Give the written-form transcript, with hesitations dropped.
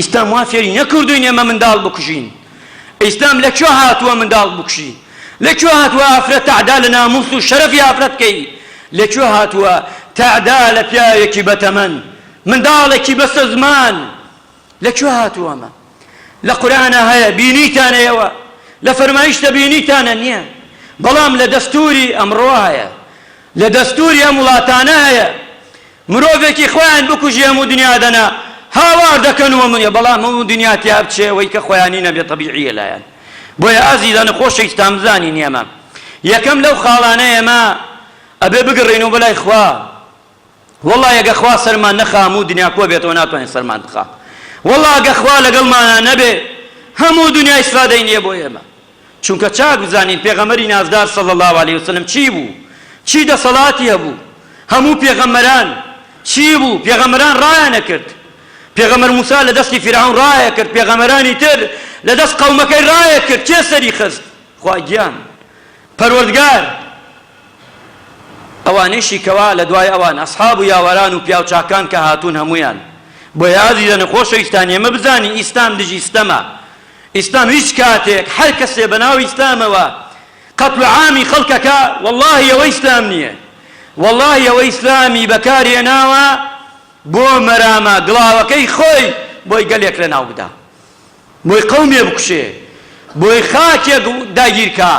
ئیسلام وا فێری نەکردوین ئێمە منداڵ بکوژین. ئیسلام لە کوێ هاتووە منداڵ بکوژی؟ لە کوێ هاتووە ئافرەت تەعدا لە ناموس و شەرەفی ئافرەت بکەی؟ لە کوێ هاتووە تەعدا لە پیاوێکی بەتەمەن، منداڵێکی بەسەزمان؟ لە کوێ هاتووە ئەمە؟ لە قورئانا هەیە بینیتانە ئێوە؟ لە فەرمایشتە بینیتانە؟ نییە. بەڵام لە دەستوری ئەمڕۆ هەیە. لە دەستوری ئەم وڵاتانە هەیە. مرۆڤێکی خۆیان بکوژی هەموو دنیا دەنا هاوار دەکەن و منە بەڵام هەموو دنیا تیا بچێ ئەوەی کە خۆیانی نەبێ تەبیعیە لایان بۆیە ئازیزان خۆشەویستان بزانین ئێمە یەکەم لەو خاڵانە ئێمە ئەبێ بگڕینەوە بەلای خوا وەڵا ئەگە خوا سەرمان نەخا هەموو دنیا کۆ بێتەوە ناتوانێت سەرمان بخا وەڵا ئەگە خوا لەگەڵمانا نەبێ هەموو دنیا ئیسفادەی نییە بۆ ئێمە چونکە چاک بزانین پێغەمبەری نازدار صلی اللە علیە وسلم چی بوو چی دەسەڵاتی هەبوو هەموو پێغەمبەران چی بوو پێغەمبەران ڕایانەکرد پێغەمبەر موسا لە دەستی فیرعەون ڕایەکرد پێغەمبەرانی تر لە دەست قەومەکەی ڕایەکرد کێ سەری خست خوا گیان پەروەردگار ئەوانەیشی کەوا لە دوای ئەوان ئەسحاب و یاوەران و پیاوچاکان کە هاتوون هەموویان بۆیە ئازیزان و خۆشەویستان ئێمە بزانین ئیسلام دژی ستەمە ئیسلام هیچ کاتێک هەر کەسێ بەناو ئیسلامەوە قەتل عامی خەڵکەکە وەڵاهی ئەوە ئیسلام نییە وەڵاهی ئەوە ئیسلامی بەکار هێناوە بۆ مەرامە گڵاوەکەی خۆی بۆی گەلێک لەناو بدا بۆی قەومێ بکوشێ بۆی خاکێک داگیرکا.